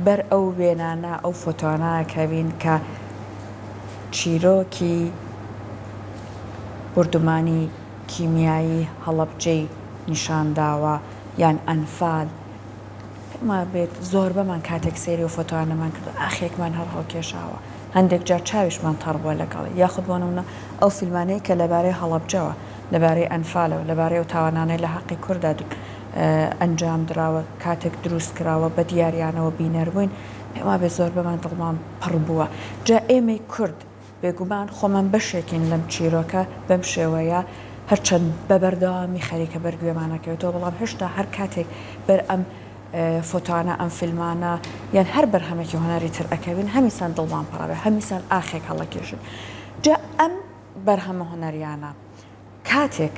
بەر ئەو وێنانە، ئەو فۆتۆانە ئەکەوین کە چیرۆکی بوردومانی کیمیایی هەڵەبجەی نیشان داوە یان ئەنفال، پێم وابێت زۆربەمان کاتێک سەیری ئەو فۆتۆانەمان کردووە ئاخێکمان هەر هەڵکێشاوە، هەندێک جار چاویشمان تەڕ بووە لەگەڵی، یاخود بۆ نموونە ئەو فیلمانەی کە لەبارەی هەڵەبجەوە، لەبارەی ئەنفالەوە، لەبارەی ئەو تاوانانەی لە هەقی کوردا ئەنجام دراوە، کاتێک دروست کراوە بە دیاریانەوە بینەر بووین، پێم وابێت زۆربەمان دڵمان پڕ بووە. جا ئێمەی کورد بێگومان خۆمان بەشێکین لەم چیرۆکە بەم شێوەیە، هەرچەند بە بەردەوامی خەریکە بەر گوێمان ئەکەوێتەوە، بەڵام هێشتا هەر کاتێک بەر ئەم فۆتۆانە، ئەم فیلمانە یان هەر بەرهەمێکی هونەری تر ئەکەوین، هەمیسان دڵمان پڕ ئەبێ، هەمیسان ئاخێک هەڵەکێشین. جا ئەم بەرهەمە هونەریانە کاتێک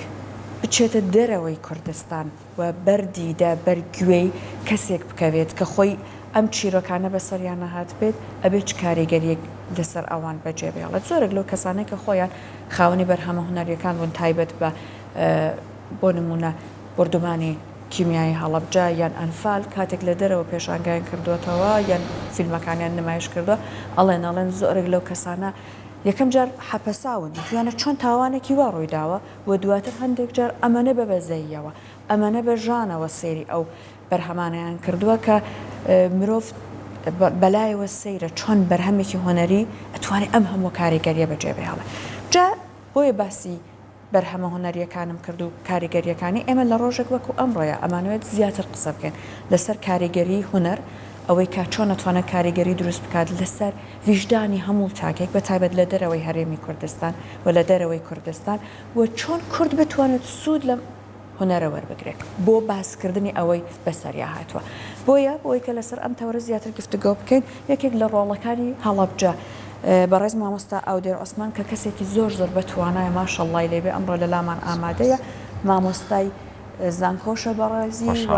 بچێتە دەرەوەی کوردستان و بەر دیدە، بەر گوێی کەسێک بکەوێت کە خۆی ئەم چیرۆکانە بەسەریا نەهاتبێت، ئەبێت چ کاریگەرییەک لەسەر ئەوان بەجێ بهێڵێت؟ زۆرێک لەو کەسانەی کە خۆیان خاوەنی بەرهەمە هونەرییەکان بوون تایبەت بە بۆ نموونە بۆردومانی کیمیایی هەڵەبجە یان ئەنفال کاتێک لە دەرەوە پێشانگایان کردووەتەوە یان فیلمەکانیان نمایش کردووە ئەڵێن ئەڵێن زۆرێک لەو کەسانە یەکەم جار حەپەساون وتویانە چۆن تاوانێکی وا ڕوویداوە و دواتر هەندێک جار ئەمەنە بە بەزەییەوە ئەمەنە بە ژانەوە سەیری ئەو بەرهەمانەیان کردووە کە مرۆڤ بەلایەوە سەیرە چۆن بەرهەمێکی هونەری ئەتوانێ ئەم هەموو کاریگەریە بەجێ بهێڵێ جا بۆیە باسی بەرهەمە هونەرییەکانم کرد و کاریگەرییەکانی، ئێمە لە ڕۆژێک وەکو ئەمڕۆیە ئەمانەوێت زیاتر قسە بکەین لەسەر کاریگەریی هونەر، ئەوەی کە چۆن ئەتوانێت کاریگەری دروست بکات لەسەر ویژدانی هەموو تاکێک بە تایبەت لە دەرەوەی هەرێمی کوردستان و لە دەرەوەی کوردستان و چۆن کورد بتوانێت سوود لەم هونەرە وەربگرێت بۆ باسکردنی ئەوەی بەسەریا هاتووە. بۆیە بۆی کە لەسەر ئەم تەوەرە زیاتر گفتوگۆ بکەین یەکێک لە ڕۆڵەکانی هەڵەبجە بەڕێز مامۆستا ئاودێر عوسمان کە کەسێکی زۆر زۆر بەتوانایە ماشەڵڵای لێبێ ئەمڕۆ لە لامان ئامادەیە مامۆستای زانکۆشە بەڕێزی و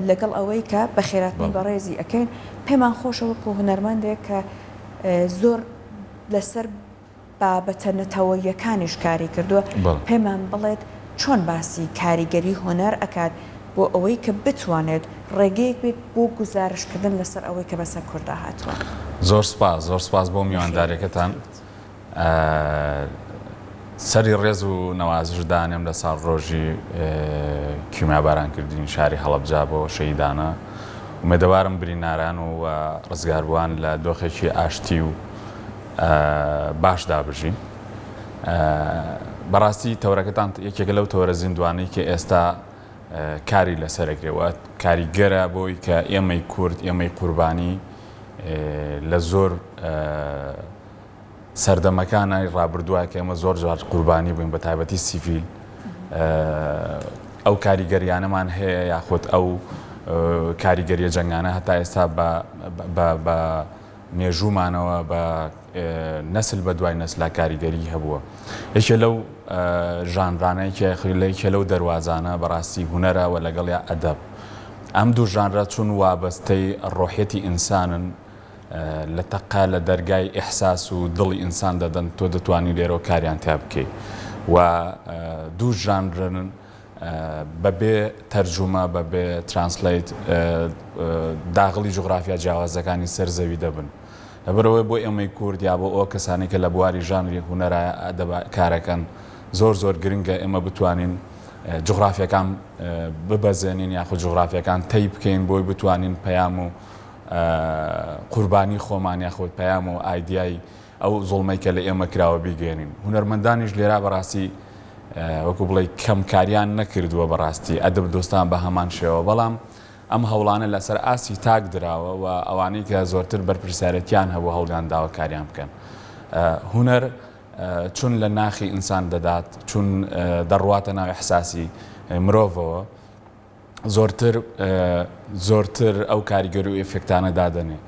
لەگەڵ ئەوەی کە بەخێراتنی بەڕێزی ئەکەین پێمان خۆشە وەکو هونەرمەندێک کە زۆر لەسەر بابەتە نەتەوەییەکانیش کاری کردووە، پێمان بڵێت چۆن باسی کاریگەری هونەر ئەکات بۆ ئەوەی کە بتوانێت ڕێگەیەک بێت بۆ گوزارشتکردن لەسەر ئەوەی کە بەسەر کوردا هاتووە؟ زۆر سوپاس، زۆر سوپاس بۆ میوانداریەکەتان. سەری ڕێز و نەوازش دانێم لە ساڵڕۆژی کیمیابارانکردنی شاری هەڵەبجە بۆ شەهیدانە. ئومێدەوارم بریناران و ڕزگاربووان لە دۆخێکی ئاشتی و باشدا بژین. بەڕاستی تەوەرەکەتان یەکێکە لەو تەوەرە زیندوانەی کە ئێستا کاری لەسەرەکرێ و کاریگەرە بۆی کە ئێمەی کورد ئێمەی قوربانی لە زۆر سەردەمەکانای ڕابردووە کە ئێمە زۆر جار قوربانی بووین بە تایبەتی سیڤیل ئەو کاریگەریانەمان هەیە یاخود ئەو کاریگەریە جەنگانە هەتا ئێستا بە مێژوومانەوە بە نەسل بە دوای نەسلا کاریگەری هەبووە. یەکێ لەو ژانرانە یەکێ لەو دەروازانە بەڕاستی هونەرە و لەگەڵیا ئەدەب. ئەم دوو ژانرە چون وابەستەی ڕۆحیەتی ئینسانن لە تەقە لە دەرگای ئیحساس و دڵی ئینسان دەدەن تۆ دەتوانی لێرەوە کاریان تیا بکەی و دوو ژانرن بەبێ تەرجومە، بەبێ translate داغڵی جوغرافیا جیاوازەکانی سەر زەوی دەبن. لەبەرئەوەی بۆ ئێمەی کورد یا بۆ ئەو کەسانەی کە لە بواری ژانری هونەرا ئەدەبا کارەکەن زۆر زۆر گرنگە ئێمە بتوانین جوغرافیەکان ببەزێنین یاخود جوغرافیەکان تەی بکەین بۆی بتوانین پەیام و قوربانی خۆمان یاخود پەیام و ئایدیای ئەو زوڵمەی کە لە ئێمە کراوە بیگەیەنین. هونەرمەندانیش لێرا بەڕاستی وەکو بڵێی کەم کاریان نەکردووە بەڕاستی ئەدەب دۆستان بە هەمان شێوە بەڵام ئەم هەوڵانە لەسەر ئاستی تاک دراوە و ئەوانەی کە زۆرتر بەرپرسیارەتیان هەبوو هەوڵیان داوە کاریان بکەن. هونەر چون لە ناخی ئینسان دەدات چون دەڕواتە ناو ئیحساسی مرۆڤەوە زۆرتر زۆرتر ئەو کاریگەری و ئێفێکتانە دادەنێ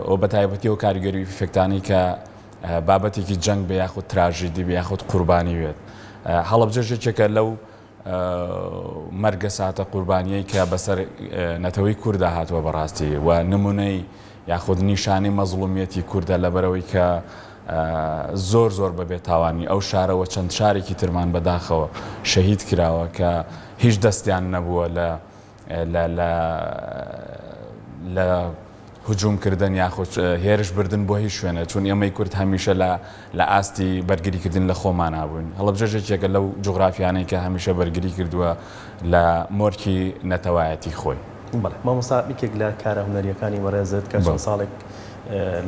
و بە تایبەتی ئەو کاریگەری و ئیفێکتانەی کە بابەتێکی جەنگ بێ یاخود تراژیدی بێ یاخود قوربانی بێت هەڵەبجەش یەکێکە لەو مەرگەساتە قوربانیەی کە بەسەر نەتەوەی کووردا هاتووە بەڕاستی و نمونەی یاخود نیشانەی مەزڵومیەتی کوردە لەبەرەوەی کە زۆر زۆر بە بێتاوانی ئەو شارە و چەند شارێکی ترمان بەداخەوە شەهید کراوە کە هیچ دەستیان نەبووە لە لە لە لە. هجوم کردن یاخود هێرش بردن بۆ هیچ شوێنێ چون ئێمەی کورد هەمیشە لە لە ئاستی بەرگری کردن لە خۆمانا بووین هەڵەبجەش یەکێکە لەو جوغرافیانەی کە هەمیشە بەرگری کردووە لە مۆرکی نەتەوایەتی خۆی. بەڵێ مامۆستا یەکێک لە کارە هونەرییەکانی بەڕێزت کە چەند ساڵێک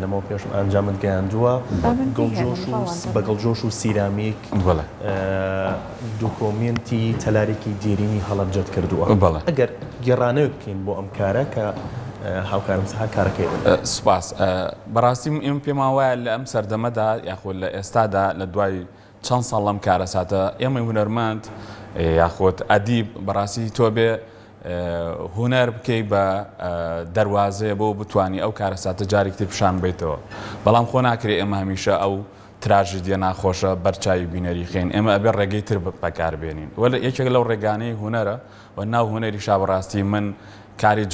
لەمەو پێش ئەنجامت گەیاندووە گوڵجۆش و بە گڵجۆش و سیرامیک دۆکۆمێنتی تەلارێکی دێرینی هەڵەبجەت کردووە. ئەگەر گێڕانەوەک بکەین بۆ ئەم کارە کە هاوکارم سەحەر کارەکەی بنێت. سوپاس. بەڕاستی ئێمە پێمان وایە لە ئەم سەردەمەدا یاخود لە ئێستادا لە دوای چەند ساڵ لەم کارەساتە ئێمەی هونەرمەند یاخود ئەدیب بەڕاستی تۆ بێ هونەر بکەی بە دەروازەیە بۆ بتانی ئەو کارەساتە جارێکی تر پیشان بیتەوە بەڵام خۆ ناکرێ ئێمە هەمیشە ئەو تراژیدیە ناخۆشە بەرچاوی بینەری خەین ئێمە ئەبێ ڕێگەی تر بەکار بێنین وە یەکێک لەو ڕێگانەی هونەرە و ناو هونەریشا بەڕاستی من کاری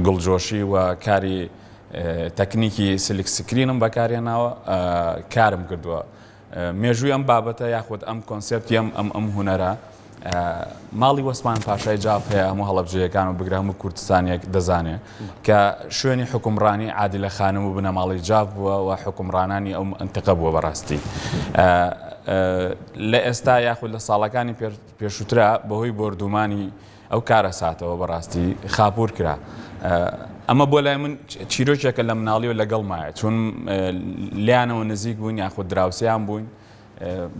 گوڵجۆشی و کاری تەکنیکی silk screen م بەکارهێناوە کارم کردووە مێژووی ئەم بابەتە یاخود ئەم کۆنسێپتی ئەم ئەم ئەم هونەرە ماڵی وەسمان پاشای جاف هەیە هەموو هەڵەبجەیەکان و بگرە هەموو کوردستانێک دەزانێ کە شوێنی حکومڕانی عادلە خانم و بنەماڵەی جاف بووە و حکومڕانانی ئەو ئەنتقە بووە بەڕاستی لە ئێستا یاخود لە ساڵەکانی پێشووترا بەهۆی بۆردومانی ئەو کارەساتەوە بەڕاستی خاپوور کرا. ئەمە بۆ لای من چیرۆکێکە لە مناڵیەوە لەگەڵمایە چون لیانەوە نزیک بووین یاخود دراوسیان بووین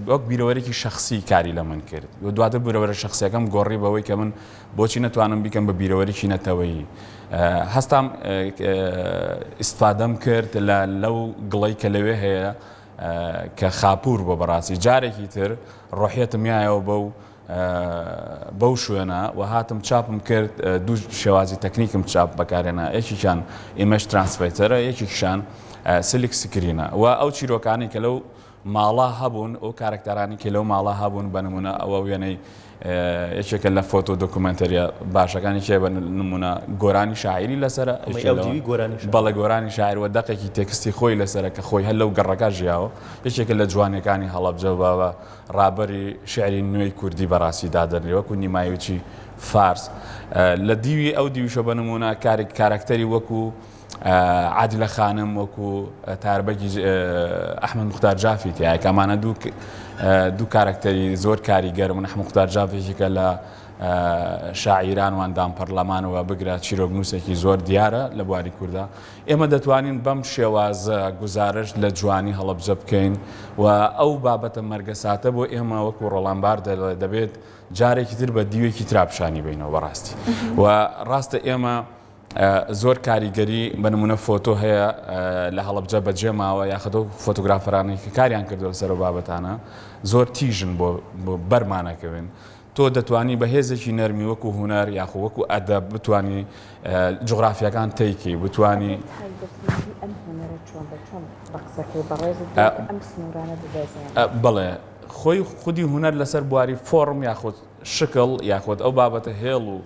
وەک بیرەوەرێکی شخصی کاری لە من کرد و دواتر بیرەوەرە شخصیەکەم گۆڕی بەوەی کە من بۆچی نەتوانم بیکەم بە بیرەوەرێکی نەتەوەیی هەستام ئیسفادەم کرد لە لەو گڵەی کە لەوێ هەیە کە خاپوور بۆ بەڕاستی جارێکی تر ڕۆحیەتم یایەوە بەو بەو شوێنە و هاتم چاپم کرد دوو شێوازی تەکنیکم چاپ بەکارێنا یەکێکیان image transfer ە یەکێکیشان silk screen ە و ئەو چیرۆکانی کە لەو ماڵا هەبوون ئەو کارکتەرانی کە لەو ماڵا هەبوون بە نمونە ئەوە وێنەی یەکێکە لە فۆتۆ دۆکومنتەریە باشەکانی کێ بە نمونە گۆرانی شاعری لەسەر بەڵێ گۆرانی شاعر و دەقێکی تێکستی خۆی لەسەرە کە خۆی هەر لەو گەڕەکە ژیاوە یەکێکە لە جوانەکانی هەڵەبجە بە ڕابەری شیعری نوێی کوردی بە ڕاستی دادەنرێ وەکوو نیمایوچی فارس. لە دیوی ئەو دیویشە بە نموونە کارێک کاراکتەری وەکوو عادلە خانم وەکوو تاربەگی ئەحمەد موختار جافی تیایە کە ئەمانە دوو دوو کاراکتەری زۆر کاریگەرن. ئەحمەد موختار جاف یەکێکە لە شاعیران و ئەندام پەرلەمان و بگرە چیرۆکنووسێکی زۆر دیارە لە بواری کووردا. ئێمە دەتوانین بەم شێوازە گوزارشت لە جوانی هەڵەبجە بکەین و ئەو بابەتە مەرگەساتە بۆ ئێمە وەکو ڕۆڵان بار دەڵێ دەبێت جارێکی تر بە دیوێکی ترا پیشانی بینەوە بەڕاستی و ڕاستە ئێمە زۆر کاریگەری بە نمونە فۆتۆ هەیە لە هەڵەبجە بەجێ ماوە یاخود ئەو فۆتۆگرافەرانەی کە کاریان کردووە لەسەر ئەو بابەتانە زۆر تیژن بۆ بەرمانەکەوێن تۆ دەتوانی بە هێزێکی نەرمی وەکو هونەر یاخۆ وەکو ئەدەب بتوانی جوغرافیاکان تەی کەی بتوانی. تایبەتمەندی ئەم هونەرە چۆن بە چۆن بە قسەکەی بەڕێزت بێت ئەم سنوورانە ببەزێنێت؟ بەڵێ خۆی خودی هونەر لەسەر بواری فۆڕم یاخود شکڵ یاخود ئەو بابەتە هێڵ و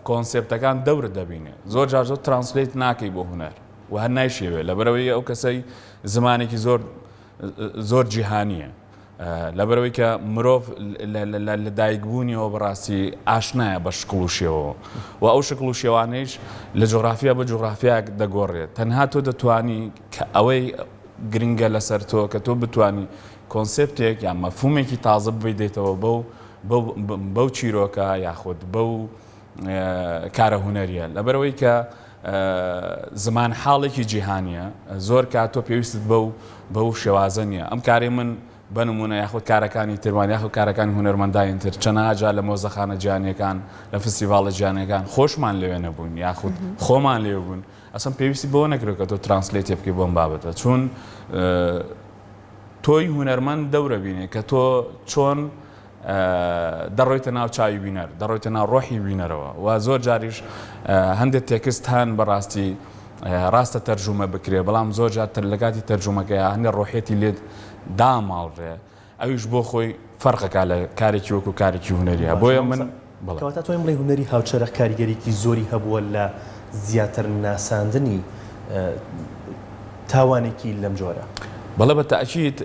کۆنسێپتەکان دەورت دەبینێ زۆر جار زۆر translate ناکەی بۆ هونەر و هەر نایشێوێ لەبەرئەوەی ئەو کەسەی زمانێکی زۆر زۆر جیهانییە لەبەرئەوەی کە مرۆڤ لە دایکبوونیەوە بەڕاستی ئاشنایە بە شکڵ و شێوەوە و ئەو شکڵ و شێوانەیش لە جوغرافیا بۆ جوغرافیایەک دەگۆڕێت تەنها تۆ دەتوانی کە ئەوەی گرنگە لەسەر تۆ کە تۆ بتانی کۆنسێپتێک یان مەفهومێکی تازە ببیدەیتەوە بەو بەو چیرۆکە یاخود بەو کارە هونەریە لەبەرئەوەی کە زمان حاڵێکی جیهانیە زۆر کات تۆ پێویستت بەو بەو شێوازە نییە ئەم کارەی من بە نمونە یاخود کارەکانی ترمان یاخود کارەکانی هونەرمەندانی تر چەنەها جار لە مۆزەخانە جیهانیەکان لە فستیڤاڵە جیهانیەکان خۆشمان لەوێ نەبووین یاخود خۆمان لێ بوون ئەسڵەن پێویستی بەوە نەکرد کە تۆ translate ێ بکەی بۆم بابەتە چون تۆی هونەرمەند دەورە بینێ کە تۆ چۆن دەڕۆیتە ناو چاوی بینەر، دەڕۆیتە ناو ڕۆحی بینەرەوە و زۆر جاریش هەندێک تێکست هەن بەڕاستی ڕاستە تەرجومە بکرێ بەڵام زۆر جار لە کاتی تەرجومەکەیا هەندێک ڕۆحیەتی لێت داماڵرێ ئەویش بۆ خۆی فەرقەکا لە کارێکی وەکو کارێکی هونەریە بۆیە من بەڵێ. کەواتە ئەتوانین بڵێین هونەری هاوچەرخ کاریگەریی زۆری هەبووە لە زیاتر ناساندنی تاوانێکی لەم جۆرە؟ بەڵێ بە تەئکید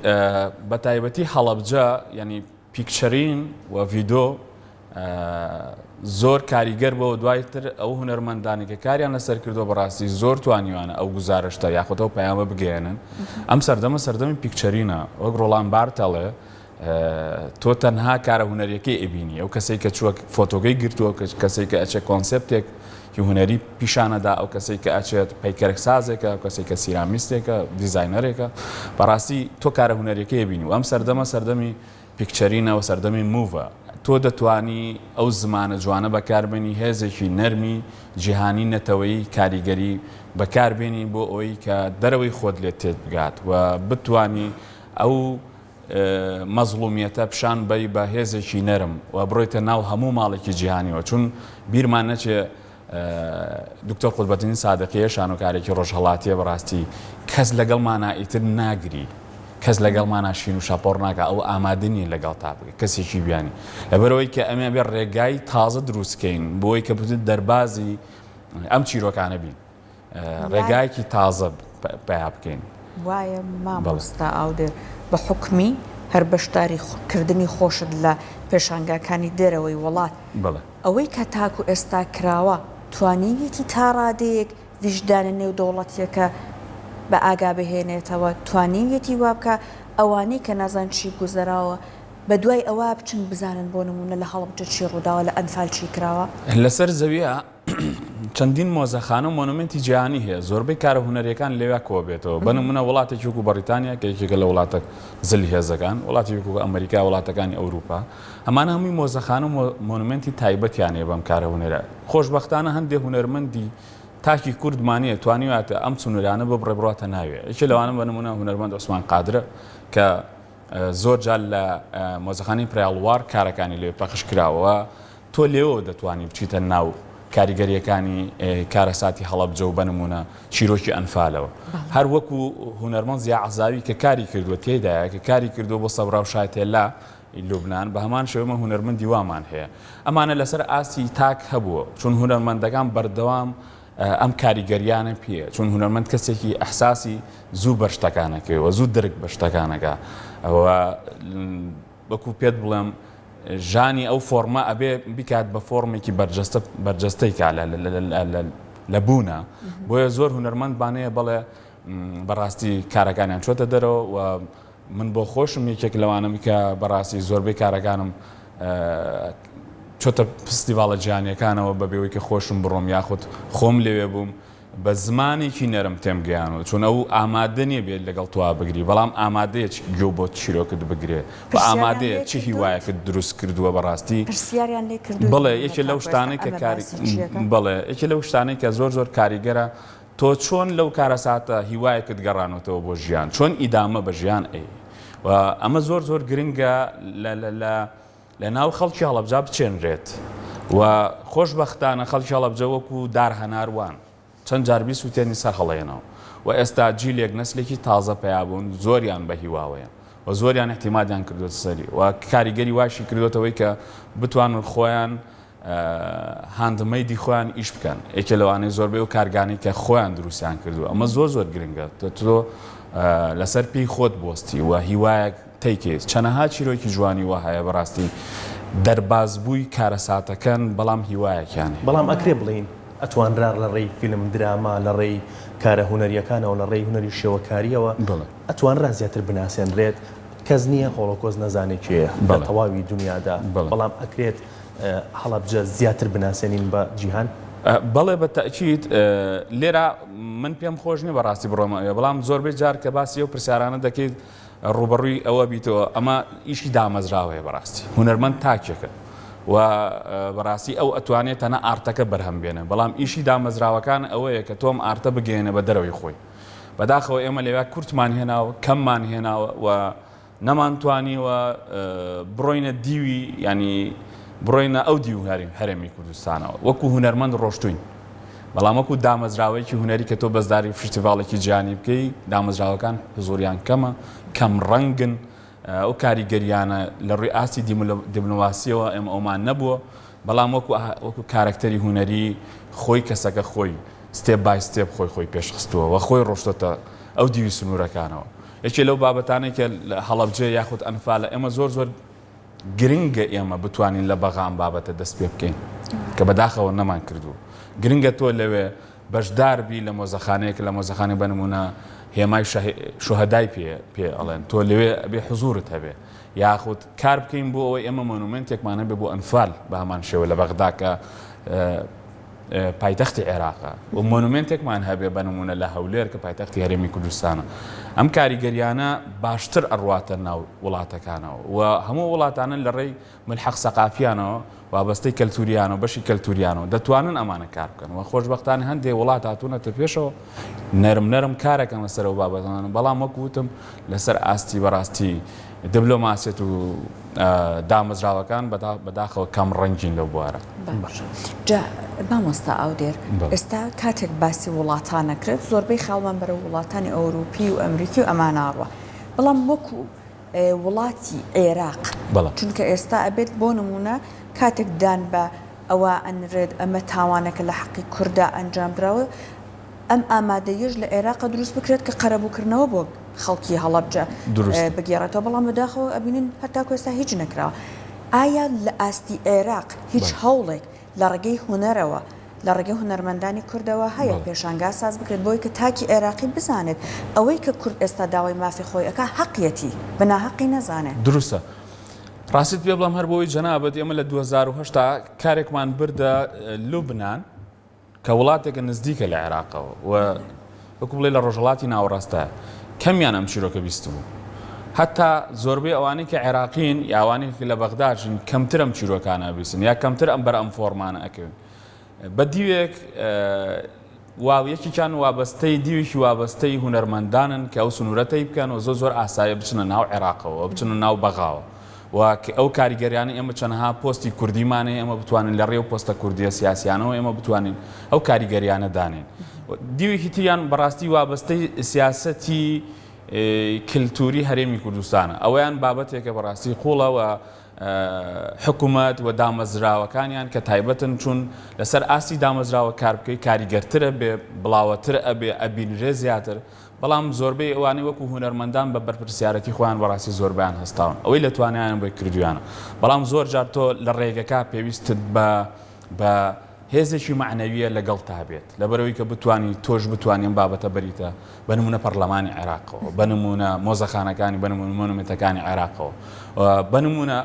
بە تایبەتی هەڵەبجە یانی picture ین و ڤیدۆ. زۆر کاریگەر بووە و دوای تر ئەو هونەرمەندانەی کە کاریان لەسەر کردووە بەڕاستی زۆر توانیوانە ئەو گوزارشتە یاخود ئەو پەیامە بگەیەنن. ئەم سەردەمە سەردەمی picturing ە وەک ڕۆڵان بارت ئەڵێ تۆ تەنها کارە هونەریەکەی ئەبینی ئەو کەسەی کە چووە فۆتۆگەی گرتووە کەسێک کە ئەچێ کۆنسێپتێک هونەری پیشانەدا ئەو کەسێک کە ئەچێت پەیکەرسازێکە ئەو کەسێک کە سیرامیستێکە دیزاینەرێکە بەڕاستی تۆ کارە هونەریەکەی بینی و ئەم سەردەمە سەردەمی picturing ە و سەردەمی move ە. تۆ دەتوانی ئەو زمانە جوانە بەکاربێنی، هێزێکی نەرمی جیهانی نەتەوەیی کاریگەری بەکاربێنی بۆ ئەوەی کە دەرەوەی خۆت لێت تێبگات و بتوانی ئەو مەزڵومیەتە پیشان بەی بە هێزێکی نەرم و بڕۆیتە ناو هەموو ماڵێکی جیهانیەوە چون بیرمان نەچێ دکتۆر قوتبەدین سادقیە شانۆکارێکی ڕۆژهەڵاتیە بەڕاستی کەس لەگەڵمانا ئیتر ناگری کەس لەگەڵمانا شین و شاپۆڕ ناکا ئەو ئامادە نییە لەگەڵ تا بگە کەسێکی بیانی لەبەرەوەی کە ئەمێ بێ ڕێگای تازە دروستکەین بۆی کە بتوانین دەربازی ئەم چیرۆکانە بین ڕێگایەکی تازە پەیا بکەین. وایە مامۆستا ئاودێر بە حوکمی هەر بەشداری کردنی خۆشت لە پێشانگاکانی دەرەوەی وڵات ئەوەی کە تاکو ئێستا کراوە توانیویەتی تا ڕادەیەک ویژدانە نێودەوڵەتیەکە بە ئاگا بهێنێتەوە توانیویەتی وابکا ئەوانەی کە نازان چی گوزەراوە بە دوای ئەوە بچن بزانن بۆ نمونە لە هەڵەبجە چی ڕووداوە لە ئەنفال چی کراوە؟ لەسەر زەویە چەندین مۆزەخانە و مۆنۆمێنتی جیهانی هەیە، زۆربەی کارە هونەرییەکان لەویا کۆبێتەوە، بە نموونە وڵاتێکی وەکو بەڕیتانیا کە یەکێکە لە وڵاتە زلهێزەکان، وڵاتی وەکو ئەمریکا، وڵاتەکانی ئەوروپا، ئەمانە هەمووی مۆزەخانە و مۆنۆمێنتی تایبەتیان هەیە بەم کارە هونەرە. خۆشبەختانە هەندێ هونەرمەندی تاکی کوردمان هەیە توانیویاتە ئەم سنوورانە ببڕێ بڕواتە ناوێ، یەکێ لەوانە بە نموونە هونەرمەند عوسمان قادرە کە زۆر جار لە مۆزەخانەی پرایڵوار کارەکانی لەوێ پەخش کراوە، تۆ لێوەوە دەتوانی بچیتە ناو کاریگەرییەکانی کارەساتی هەڵەبجە و بە نموونە چیرۆکی ئەنفالەوە. هەر وەکو هونەرمەند زیا عەزاوی کە کاری کردووە تێیدایە کە کاری کردووە بۆ سەبرا و شاتێلا ی لوبنان، بە هەمان شێوە ئێمە هونەرمەندی وامان هەیە. ئەمانە لەسەر ئاستی تاک هەبووە، چون هونەرمەندەکان بەردەوام ئەم کاریگەرییانە پێیە، چون هونەرمەند کەسێکی ئیحساسی زوو بەر شتەکان ئەکەوێ و زوو درک بە شتەکان ئەکا و وەکو پێت بڵێم ژانی ئەو فۆڕمە ئەبێ بیکات بە فۆڕمێکی بەرجەستە بەرجەستەی کا لە بوونە بۆیە زۆر هونەرمەندمان هەیە بەڵێ بەڕاستی کارەکانیان چۆتە دەرەوە و من بۆ خۆشم یەکێک لەوانم کە بەڕاستی زۆربەی کارەکانم چۆتە فستیڤاڵە جیهانیەکانەوە بە بێوەی کە خۆشم بڕۆم یاخود خۆم لەوێ بووم بە زمانێکی نەرم تێم گەیانوە چون ئەو ئامادە نیە بێت لەگەڵ تۆا بگری بەڵام ئامادەیە چ گوێ بۆ چیرۆکت بگرێ و پرسیاریان ئامادەیە لێ چ کردوویت؟ هیوایەکت دروست کردووە بەڕاستی پرسیاریان لێ کردوویت بەڵێ بۆ نموونە یەکێ لەو تاکو ئێستا شتانەی کە ئەمە کاری باسی چییەکە؟ بەڵێ یەکێ لەو شتانەی کە زۆر زۆر کاریگەرە تۆ چۆن لەو کارەساتە هیوایەکت گەڕانۆتەوە بۆ ژیان چۆن ئیدامە بە ژیان ئەی و ئەمە زۆر زۆر گرنگە لە لە لە لە ناو خەڵکی هەڵەبجە بچێنرێت و خۆشبەختانە خەڵکی هەڵەبجە وەکو دار هەنار وان چەند جار بیسوتێنی سەر هەڵەیەنەوە و ئێستا جیلێک نەسلێکی تازە پەیا بوون زۆریان بە هیواوەیە و زۆریان اعتیمادیان کردوەتە سەری و کاریگەری واشی کردوەتەوەی کە بتوانن خۆیان handmade ی خۆیان ئیش بکەن یەکێ لەوانەیە زۆربەی ئەو کارگانەی کە خۆیان دروستیان کردووە ئەمە زۆر زۆر گرنگە تۆ لەسەر پێی خۆت بۆستی و هیوایەک تەیکەیت چەنەها چیرۆکی جوانی وا هەیە بەڕاستی دەربازبووی کارەساتەکەن بەڵام هیوایەکیان هەیە. بەڵام ئەکرێ بڵێین ئەتوانرا لە ڕێی فیلم، دراما، لە ڕێی کارە هونەرییەکانەوە، لە ڕێی هونەری شێوەکارییەوە ئەتوانرا زیاتر بناسێنرێت، کەس نییە هۆڵۆکۆست نەزانێ کێیە لە تەواوی دونیادا، بەڵام ئەکرێت هەڵەبجە زیاتر بناسێنین بە جیهان؟ بەڵێ بە تەئکید، لێرە من پێم خۆش نییە بەڕاستی بڕۆمە ئەوێ، بەڵام زۆربەی جار کە باسی ئەو پرسیارانە دەکەیت ڕووبەڕووی ئەوە بیتەوە ئەمە ئیشی دامەزراوەیە بەڕاستی هونەرمەند تاکێکە و بەڕاستی ئەو ئەتوانێت تەنە ئارتەکە بەرهەم بێنێ بەڵام ئیشی دامەزراوەکان ئەوەیە کە تۆم ئارتە بگەیەنە بە دەرەوەی خۆی بەداخەوە ئێمە لەوێ کورتمان هێناوە کەممان هێناوە و نەمانتوانیوە بڕۆینە دیوی ینی بڕۆینە ئەو دیو هەرێمی کوردستانەوە وەکو هونەرمەند ڕۆشتوین بەڵام وەکو دامەزراوەیەکی هونەری کە تۆ بەشداری فیستیڤاڵێکی جیهانی بکەی دامەزراوەکان حزوریان کەمە کەم ڕەنگن ئەو کاریگەریانە لە ڕووی ئاستی دیبلۆماسیەوە ئێمە ئەومان نەبووە بەڵام وەکو وەکو کارەکتەری هونەری خۆی کەسەکە خۆی step by step خۆی خۆی پێشخستووە و خۆی ڕۆشتۆتە ئەو دیوی سنوورەکانەوە یەکێ لەو بابەتانەی کە هەڵەبجە یاخود ئەنفالە ئێمە زۆر زۆر گرنگە ئێمە بتوانین لە بەغا ئەم بابەتە دەست پێ بکەین. کە بەداخەوە نەمان کردووە. گرنگە تۆ لەوێ بەشدار بی لە مۆزەخانەیەک لە مۆزەخانەی بە نموونە هێمای شوهەدای پێ پێ ئەڵێن تۆ لەوێ ئەبێ حزوورت هەبێ یاخود کار بکەین بۆ ئەوەی ئێمە مۆنومێنتێکمان هەبێ بۆ ئەنفال بە هەمان شێوە لە بەغدا کە پایتەختی عێراقە و مۆنومێنتێکمان هەبێ بە نموونە لە هەولێر کە پایتەختی هەرێمی کوردستانە ئەم کاریگەریانە باشتر ئەڕواتە ناو وڵاتەکانەوە و هەموو وڵاتانە لە ڕێی ملحق سەقافیانەوە، وابەستەی کەلتوریانەوە، بەشی کەلتوریانەوە، دەتوانن ئەمانە کار بکەن و خۆشبەختانە هەندێ وڵات هاتوونەتە پێشەوە نەرم نەرم کارەکەن لەسەر ئەو بابەتانە، بەڵام وەک وتم لەسەر ئاستی بەڕاستی دبلۆماسیەت و دامەزراوەکان بەداخەوە کەم ڕەنگین لەو بوارە. باشە جا مامۆستا ئاودێر ئێستا کاتێک باسی وڵاتان ئەکرێت زۆربەی خەیاڵمان بەرەو وڵاتانی ئەوروپی و ئەمریکی و ئەمانە ئەڕوا بەڵام وەکو وڵاتی عێراق چونکە ئێستا ئەبێت بۆ نمونە کاتێک دان بە ئەوە ئەنرێت ئەمە تاوانێکە لە حەقی کوردا ئەنجام دراوە ئەم ئامادەییەش لە عێراقە دروست بکرێت کە قەرەبووکردنەوە بۆ خەڵکی هەڵەبجە بگێڕێتەوە بەڵام بەداخەوە ئەبینین هەتاکو ئێستا هیچ نەکراوە ئایا لە ئاستی عێراق هیچ هەوڵێک لە ڕێگەی هونەرەوە، لە ڕێگەی هونەرمەندانی کوردەوە هەیە پێشانگا ساز بکرێت بۆی کە تاکی عێراقی بزانێت ئەوەی کە کورد ئێستا داوای مافی خۆی ئەکا هەقیەتی بە ناهەقی نەزانێ. دروستە. ڕاستیت پێ بڵێم هەر بۆی جەنابت ئێمە لە 2008 تا کارێکمان بردە لوبنان کە وڵاتێکە نزدیکە لە عێراقەوە و وەکو بڵێ لە ڕۆژهەڵاتی ناوەڕاستایە، کەمیان ئەم چیرۆکە بیستبوو. هەتا زۆربەی ئەوانەی کە عێراقین یا ئەوانەی کە لە بەغداشن کەمتر ئەم چیرۆکانە ئەبیستن یا کەمتر ئەم بەر ئەم فۆرمانە ئەکەون. بە دیوێک وا یەکێکیان وابەستەی دیوێکی وابەستەی هونەرمەندانن کە ئەو سنوورە تەی بکەن و زۆر زۆر ئاسایە بچنە ناو عێراقەوە بچنە ناو بەغاوە. و ئەو کاریگەریانەی ئێمە چەنەها پۆستی کوردیمان هەیە ئێمە بتوانین لە ڕێی ئەو پۆستە کوردیە سیاسیانەوە ئێمە بتوانین ئەو کاریگەریانە دانێین. دیوێکی تریان بەڕاستی وابەستەی سیاسەتی کلتوری هەرێمی کوردستانە. ئەوەیان بابەتێکە بەڕاستی قوڵە و حکومەت و دامەزراوەکانیان کە تایبەتن چون لەسەر ئاستی دامەزراوە کار بکەی کاریگەرترە بێ بڵاوەتر ئەبێ ئەبینرێ زیاتر بەڵام زۆربەی ئەوانەی وەکو هونەرمەندان بە بەرپرسیارەتی خۆیان بەڕاستی زۆربەیان هەستاون ئەوەی لە توانایان بۆی کردویانە بەڵام زۆر جار تۆ لە ڕێگەکە پێویستت بە بە هێزێکی مەعنەویە لەگەڵتا بێت لەبەرئەوەی کە بتوانی تۆش بتوانی ئەم بابەتە بەریتە بە نمونە پەڕلەمانی عێراقەوە بە نمونە مۆزەخانەکانی بە نمونە مۆنومێنتەکانی عێراقەوە بە نمونە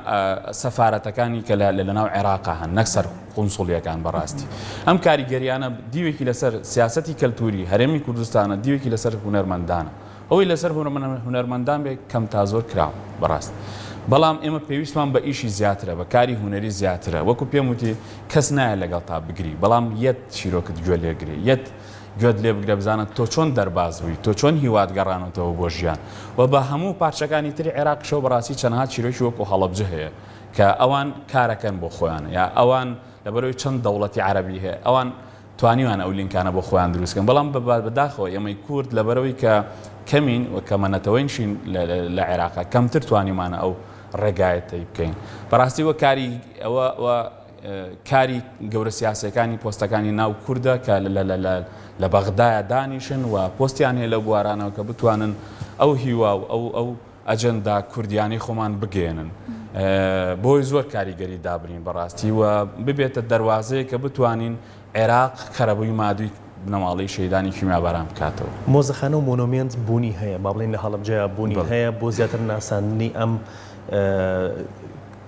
سەفارەتەکانی کە لە لەناو عێراقا هەن نەک سەر قونسوڵیەکان بەڕاستی ئەم کاریگەریانە دیوێکی لەسەر سیاسەتی کەلتوری هەرێمی کوردستانە دیوێکی لەسەر هونەرمەندانە ئەوەی لەسەر هونەرمەندان بێ کەم تا زۆر کراوە بەڕاست بەڵام ئێمە پێویستمان بە ئیشی زیاترە بە کاری هونەری زیاترە وەکو پێم وتی کەس نایە لەگەڵ تا بگری بەڵام یەت چیرۆکت گوێ لێگرێ یەت گوێت لێ بگرە بزانە تۆ چۆن دەرباز بووی تۆ چۆن هیوات گەڕانەتەوە بۆ ژیان و بە هەموو پارچەکانی تری عێراقیشەوە بەڕاستی چەنەها چیرۆکی وەکو هەڵەبجە هەیە کە ئەوان کارەکەن بۆ خۆیان یا ئەوان لەبەرەوەی چەند دەوڵەتی عەرەبی هەیە ئەوان توانیویانە ئەو لینکانە بۆ خۆیان دروست کەن بەڵام بەداخەوە ئێمەی کورد لەبەرەوەی کە کەمین و کەمە نەتەوەینشین لە عێراقا کەمتر توانیمانە ئەو ڕێگایە تەی بکەین بەڕاستی وە کاری ئەوە کاری گەورە سیاسەکانی پۆستەکانی ناو کوردە کە لە بەغدایە دانیشن و پۆستیان هەیە لەو بوارانەوە کە بتوانن ئەو هیوا و ئەو ئەو ئەجەندا کوردیانەی خۆمان بگەیەنن بۆی زۆر کاریگەری دابنین بەڕاستی و ببێتە دەروازەیەک کە بتوانین عێراق قەرەبووی مادووی بنەماڵەی شەهیدانی کیمیاباران بکاتەوە. مۆزەخانە و مۆنۆمێنت بوونی هەیە، با بڵێین لە هەڵەبجەیا بوونی هەیە بۆ زیاتر ناساندنی ئەم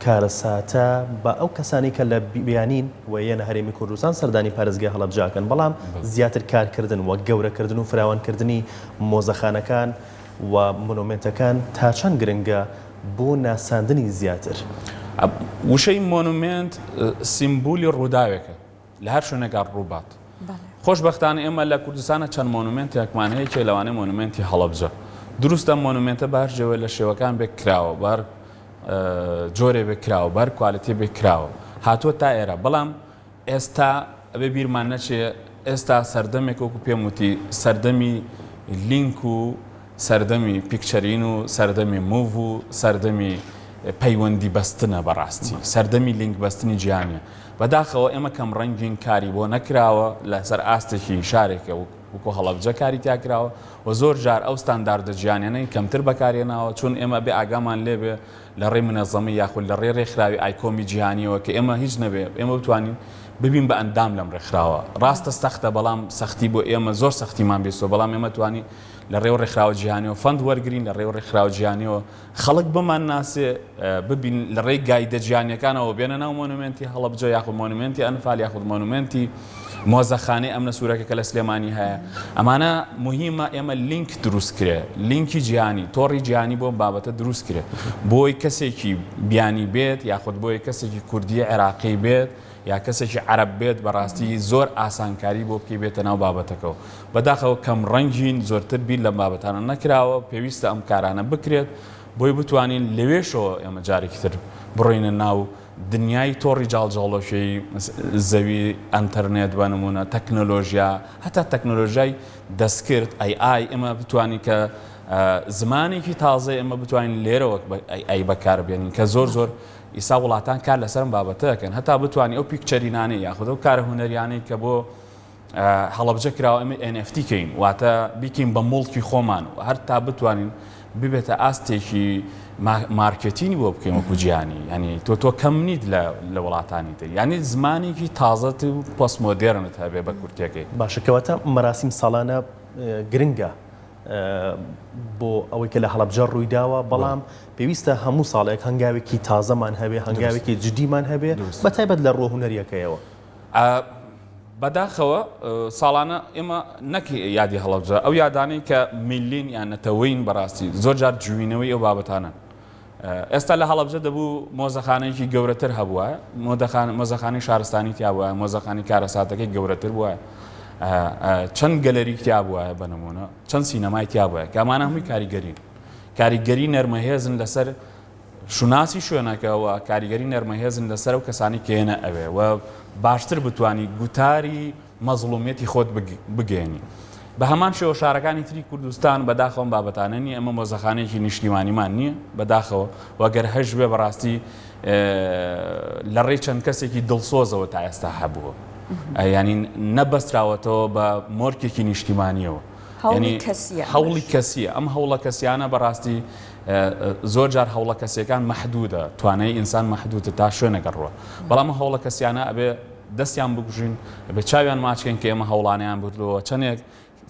کارەساتە بە ئەو کەسانەی کە لە بیانین و یەنە هەرێمی کوردستان سەردانی پارێزگای هەڵەبجە ئەکەن، بەڵام زیاتر کارکردن و گەورەکردن و فراوانکردنی مۆزەخانەکان و مۆنۆمێنتەکان تا چەند گرنگە بۆ ناساندنی زیاتر؟ وشەی مۆنومێنت سیمبولی ڕووداوێکە لە هەر شوێنێکا ڕووبات. خۆشبەختانە ئێمە لە کوردستانە چەند مۆنومێنتێکمان هەیە یەکێک لەوانەیە مۆنومێنتی هەڵەبجە. دروستە ئەم مۆنومێنتە بە هەر جێوە لە شێوەکان بێ کراوە، بە هەر جۆرێ بێ کراوە، بە هەر کوالێتیێ بێ کراوە هاتووە تا ئێرە. بەڵام ئێستا ئەبێ بیرمان نەچێ ئێستا سەردەمێک وەکو پێم وتی سەردەمی لینک و سەردەمی picture ین و سەردەمی move و سەردەمی پەیوەندی بەستنە بەڕاستی سەردەمی لینک بەستنی جیهانیە بەداخەوە ئێمە کەم ڕەنگین کاری بۆ نەکراوە لەسەر ئاستێکی شارێکە وەکو هەڵەبجە کاری تیا کراوە و زۆر جار ئەو ستانداردە جیهانیانەی کەمتر بەکارهێناوە چون ئێمە بێ ئاگامان لێبێ لە ڕێی منەزەمەی یاخود لە ڕێی ڕێکخراوی ئایکۆمی جیهانیەوە کە ئێمە هیچ نەبێ ئێمە بتوانین ببین بە ئەندام لەم ڕێکخراوە. ڕاستە سەختە بەڵام سەختی بۆ ئێمە زۆر سەختیمان بیستوە بەڵام ئێمە توانی لە ڕێو ڕێکخراوە جیهانیەوە fund وەرگرین لە ڕێو ڕێکخراوە جیهانیەوە خەڵک بمانناسێ ببین لە ڕێی guide ە جیهانیەکانەوە بێنە ناو مۆنومێنتی هەڵەبجە یاخود مۆنومێنتی ئەنفال یاخود مۆنومێنتی مۆزەخانەی ئەمنە سوورەکە کە لە سلێمانی هەیە ئەمانە موهیمە ئێمە لینک دروست کرێ لینکی جیهانی تۆڕی جیهانی بۆ بابەتە دروست کرێ بۆی کەسێکی بیانی بێت یاخود بۆی کەسێکی کوردی عێراقی بێت یا کەسێکی عەرەب بێت بەڕاستی زۆر ئاسانکاری بۆ بکەی بێتە ناو بابەتەکەوە بەداخەوە کەم ڕەنگین زۆرتر بیر لەم بابەتانە نەکراوە پێویستە ئەم کارانە بکرێت بۆی بتوانین لەوێشەوە ئێمە جارێکی تر بڕۆینە ناو دنیای تۆڕی جاڵجاڵۆکیی زەوی، ئەنتەرنێت بە نموونە، تەکنۆلۆژیا، هەتا تەکنۆلۆژیای دەستکرد، AI، ئێمە بتوانین کە زمانێکی تازە ئێمە بتوانین لێرەوە AI بەکار بێنین کە زۆر زۆر ئیسا وڵاتان کار لەسەر ئەم بابەتە دەکەن هەتا بتوانین ئەو picture ینانەی یاخود ئەو کارە هونەریانەی کە بۆ هەڵەبجە کراوە ئێمە NFT کەین واتە بیکەین بە موڵکی خۆمان و هەر تا بتوانین ببێتە ئاستێکی مارکێتینی بۆ بکەین وەکو جیهانی ینی تۆ تۆ کەم نیت لە لە وڵاتانی تر یعنی زمانێکی تازەت و پۆستمۆدێرنت هەبێ بە کورتەکەی. باشە کەواتە مەراسیم ساڵانە گرنگە بۆ ئەوەی کە لە هەڵەبجە ڕوویداوە بەڵام پێویستە هەموو ساڵێک هەنگاوێکی تازەمان هەبێ هەنگاوێکی جدیمان هەبێ بە تایبەت لە ڕووە هونەریەکەیەوە. بەداخەوە ساڵانە ئێمە نەک یادی هەڵەبجە ئەو یادانەی کە میلین یان نەتەوەین بەڕاستی زۆر جار جوینەوەی ئەو بابەتانەن. ئێستا لە هەڵەبجە دەبوو مۆزەخانەیەکی گەورەتر هەبووە مۆزەخانەی شارستانی تیا بووە مۆزەخانی کارەساتەکەی گەورەتر بووە چەند گەلەری تیا بووە بە نمونە چەند سینەمای تیا بووە کامانە هەمووی کاریگەرین کاریگەری نەرمەهێزن لەسەر شوناسی شوێنەکە و کاریگەری نەرمەهێزن لەسەر ئەو کەسانەی کە یەنە ئەوێ و باشتر بتوانی گوتاری مەزڵومیەتی خۆت بگەیەنی. بە هەمان شێوە شارەکانی تری کوردستان بەداخەوە ئەم بابەتانە نییە، ئێمە مۆزەخانەیەکی نیشتیمانیمان نییە بەداخەوە و گەر هەشبێ بەڕاستی لە ڕێی چەند کەسێکی دڵسۆزەوە تا ئێستا هەبووە یانی نەبەستراوەتەوە بە مۆرکێکی نیشتیمانیەوە. هەوڵی کەسییە. هەوڵی کەسییە ئەم هەوڵە کەسیانە بەڕاستی زۆر جار هەوڵە کەسیەکان مەحدودە توانای ئینسان مەحدودە تا شوێنێک ئەڕوا بەڵام ئەم هەوڵە کەسیانە ئەبێ دەستیان بگوژین ئەبێ چاویان ماچکەین کە ئێمە هەوڵانیان بردووە چەندێک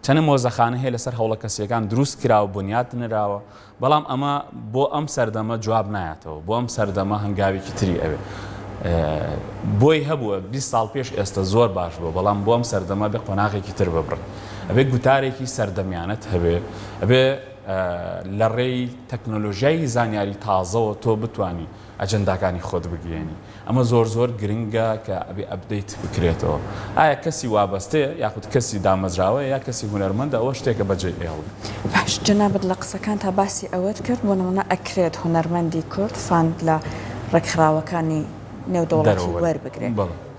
چەند مۆزەخانە هەیە لەسەر هەوڵە کەسیەکان دروست کراوە بنیات نراوە بەڵام ئەمە بۆ ئەم سەردەمە جواب نایەتەوە، بۆ ئەم سەردەمە هەنگاوێکی تری ئەوێ. بۆی هەبووە 20 ساڵ پێش ئێستە زۆر باش بووە، بەڵام بۆ ئەم سەردەمە ئەبێ قۆناغێکی تر ببڕن. ئەبێ گوتارێکی سەردەمیانەت هەبێ، ئەبێ لە ڕێی تەکنۆلۆژیای زانیاری تازەوە تۆ بتوانی ئەجەنداکانی خۆت بگەیەنی. ئەمە زۆر زۆر گرنگە کە ئەبێ update بکرێتەوە. ئایا کەسی وابەستەیە یاخود کەسی دامەزراوەیە یا کەسی هونەرمەندە ئەوە شتێکە بەجێی ئەهێڵین. باش جەنابت لە قسەکانتا باسی ئەوەت کرد بۆ نمونە ئەکرێت هونەرمەندی کورد fund لە ڕێکخراوەکانی نێودەوڵەتی وەربگرێ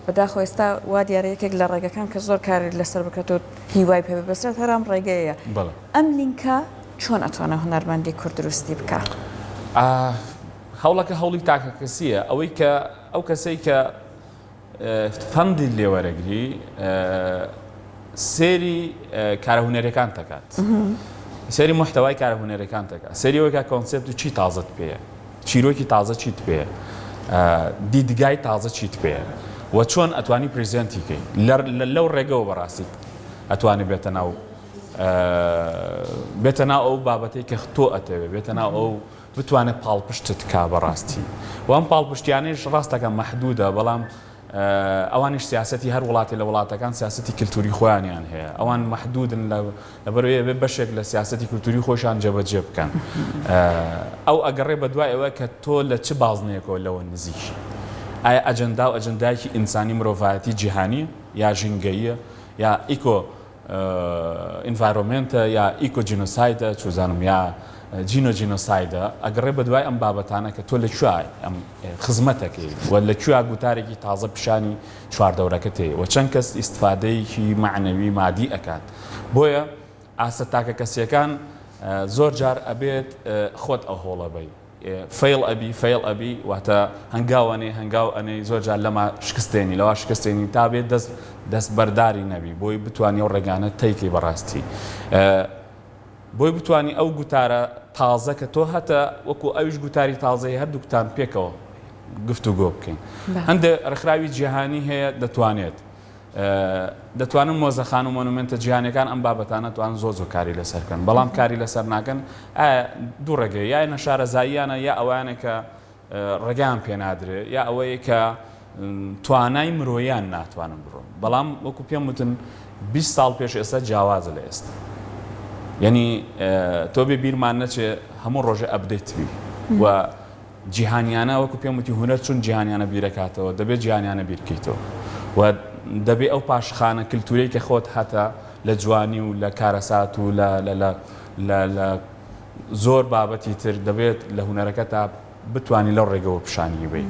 بەداخەوە ئێستا وا دیارە یەکێک لە ڕێگەکان کە زۆر کاری لەسەر بکرێت و هیوای پێ ببەسترێت هەر ئەم ڕێگەیە ئەم لینکە چۆن ئەتوانێ هونەرمەندی کورد دروستی بکا؟ هەوڵەکە هەوڵی تاکەکەسییە، ئەوەی کە ئەو کەسەی کە fund ی لێ وەرەگری سێری کارە هونەریەکان دەکات سێری محتەوای کارە هونەریەکان دەکات سێری ئەوەی کە concept و چی تازەت پێیە چیرۆکی تازە چیت پێیە دیدگای تازە چیت پێیە و چۆن ئەتوانی present ی کەی لەو ڕێگەوە بەڕاستی ئەتوانێت بێتە ناو بێتە ناو ئەو بابەتەی کە تۆ ئەتەوێ بێتە ناو ئەو بتوانێت پاڵپشتت کا بەڕاستی و ئەم پاڵپشتیانەیش ڕاستەکە مەحدودە بەڵام ئەوانیش سیاسەتی هەر وڵاتی لە وڵاتەکان سیاسەتی کللتوری خۆیانیان هەیە ئەوان مەحدودن لە لەبەرەوەی ئەبێ بەشێک لە سیاسەتی کللتوری خۆشان جێبەجێ بکەن ئەو ئەگەڕێ بە دوای ئەوە کە تۆ لە چ بازنەیەکەوە لەوە نزیکی ئایا ئەجەندا و ئەجەندایەکی ئینسانی مرۆڤایەتی جیهانی یا ژینگەیە یا eco environment ە یا eco genocide ە چوزانم یا جینۆ genocide ە ئەگەڕێ بەدوای ئەم بابەتانە کە تۆ لە کوێ ئەم خزمەتەکەی و لە کوێ گوتارێکی تازە پیشانی چواردەورەکە تێ و چەند کەس ئیسفادەیەکی مەعنەوی مادی ئەکات بۆیە ئاستە تاکە کەسیەکان زۆر جار ئەبێت خۆت ئەو هۆڵە بی fail ئەبی fail ئەبی واتە هەنگاو ئەنێی هەنگاو ئەنێی زۆر جار لەما شکست دێنی لەوا شکست دێنی تا بێت دەست دەست بەرداری نەبی بۆی بتوانی ئەو ڕێگانە تەیکەی بەڕاستی بۆی بتوانی ئەو گوتارە تازە کە تۆ هەتە وەکو ئەویش گوتاری تازەی هەردووکتان پێکەوە. گفتوگۆ بکەین. هەندێک ڕێکخراوی جیهانی هەیە دەتوانێت دەتوانن مۆزەخانە و مۆنومێنتە جیهانیەکان ئەم بابەتانە توان زۆر زۆر کاری لەسەر بکەن بەڵام کاری لەسەر ناکەن ئایا دوو ڕێگەیە یا نەشارەزاییانە یا ئەوانە کە ڕێگەیان پێ نادرێ یا ئەوەیە کە توانای مرۆیان ناتوانن بڕۆن بەڵام وەکو پێم وتن 20 ساڵ پێش ئێستا جیاوازە لە ئێستا یعنی تۆ بێ بیرمان نەچێ هەموو ڕۆژێ update بی و جیهانیانە وەکو پێم وتی هونەر چون جیهانیانە بیرەکاتەوە دەبێت جیهانیانە بیرکەیتەوە و دەبێ ئەو پاشخانە کلتوری کە خۆت هەتە لە جوانی و لە کارەسات و لە لە لە لە لە زۆر بابەتی تر دەبێت لە هونەرەکەتا بتوانی لەو ڕێگەوە پیشانی بەی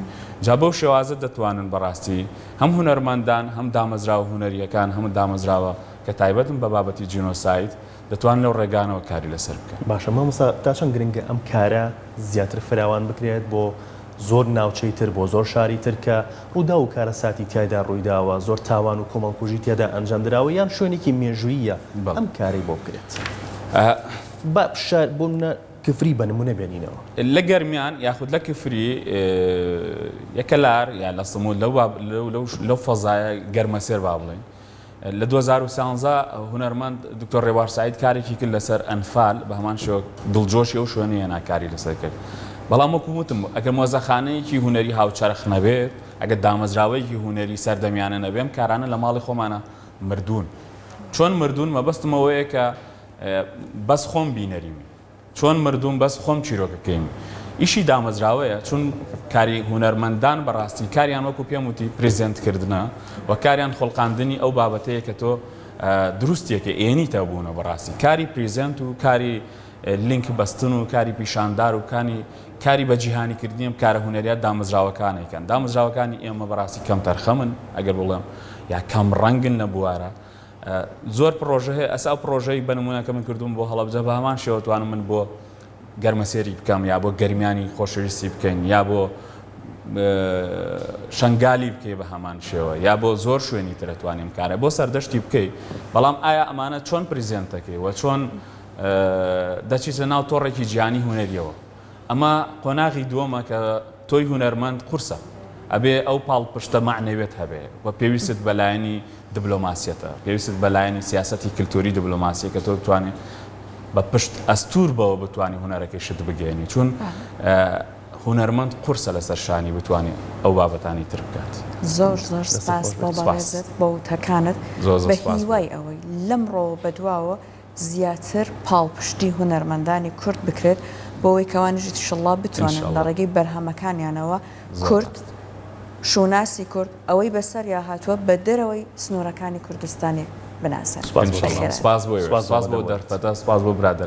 جا بەو شێوازە دەتوانن بەڕاستی هەم هونەرمەندان هەم دامەزراوە هونەریەکان هەم دامەزراوە کە تایبەتن بە بابەتی جینۆساید دەتوانن لەو ڕێگانەوە کاری لەسەر بکەن. باشە مامۆستا تا چەند گرنگە ئەم کارە زیاتر فراوان بکرێت بۆ زۆر ناوچەی تر بۆ زۆر شاری تر کە ڕووداو و کارەساتی تیایدا ڕوویداوە زۆر تاوان و کۆمەڵکوژی تیادا ئەنجام دراوە یان شوێنێکی مێژووییە ئەم کارەی بۆ بکرێت با شار بۆ نمونە کفری بە نمونە بێنینەوە. لە گەرمیان یاخود لە کفری یا کەلار یا لە سمول لەو لەو فەزایە گەرمەسێر با بڵێین لە 2013 هونەرمەند دکتۆر ڕێبوار سەعید کارێکی کرد لەسەر ئەنفال بە هەمان شێوە دڵجۆشی ئەو شوێنەی هێنا کاری لەسەر کرد بەڵام وەکو وتم ئەگەر مۆزەخانەیەکی هونەری هاوچەرخ نەبێت ئەگەر دامەزراوەیەکی هونەری سەردەمیانە نەبێ ئەم کارانە لە ماڵی خۆمانە مردوون چۆن مردوون مەبەستم ئەوەیە کە بەس خۆم بینەریم چۆن مردووم بەس خۆم چیرۆکەکەیم ئیشی دامەزراوەیە چون کاری هونەرمەندان بەڕاستی کاریان وەکو پێم وتی present کردنە و کاریان خوڵقاندنی ئەو بابەتەیە کە تۆ دروستیەکە ئێنیتە بوونە بەڕاستی کاری present و کاری لینک بەستن و کاری پیشاندار و کانی کاری بە جیهانی کردنی ئەم کارە هونەریە دامەزراوەکانێکن دامەزراوەکانی ئێمە بەڕاستی کەم تەرخەمن ئەگەر بڵێم یا کەم ڕەنگن لە بوارە زۆر پڕۆژە هەیە ئەسا ئەو پڕۆژەی بە نمونە کە من کردوم بۆ هەڵەبجە بە هەمان شێوە توانم من بۆ گەرمەسێری بکەم یا بۆ گەرمیانی خۆشەویستی بکەین یا بۆ شنگالی بکەی بە هەمان شێوە یا بۆ زۆر شوێنی ترە توانیم کارە بۆ سەردەشتی بکەی بەڵام ئایا ئەمانە چۆن present ەکەی و چۆن دەچیتە ناو تۆڕێکی جیهانی هونەریەوە ئەمە قۆناغی دووەمە کە تۆی هونەرمەند قورسە ئەبێ ئەو پاڵپشتە مەعنەویەت هەبێ و پێویستت بە لایەنی دبلۆماسیەتە، پێویستت بە لایەنی سیاسەتی کلتوری دبلۆماسیە کە تۆ بتوانی بە پشت ئەستوور بەوە بتوانی هونەرەکەیشت بگەیەنی چون هونەرمەند قورسە لەسەر شانی بتوانی ئەو بابەتانی تر بکات. زۆر زۆر سپاس بۆ بەڕێزت بۆ وتەکانت بە هیوای ئەوەی لەمڕۆوە بەدواوە زیاتر پاڵپشتی هونەرمەندانی کورد بکرێت بۆ ئەوەی کەوانیش ئیشەڵڵا بتوانن لە ڕێگەی بەرهەمەکانیانەوە کورد شوناسی کورد ئەوەی بەسەریا هاتووە بە دەرەوەی سنوورەکانی کوردستانی بناسێنن. سپاس بۆ دەرفەتە، سپاس بۆ برادەران.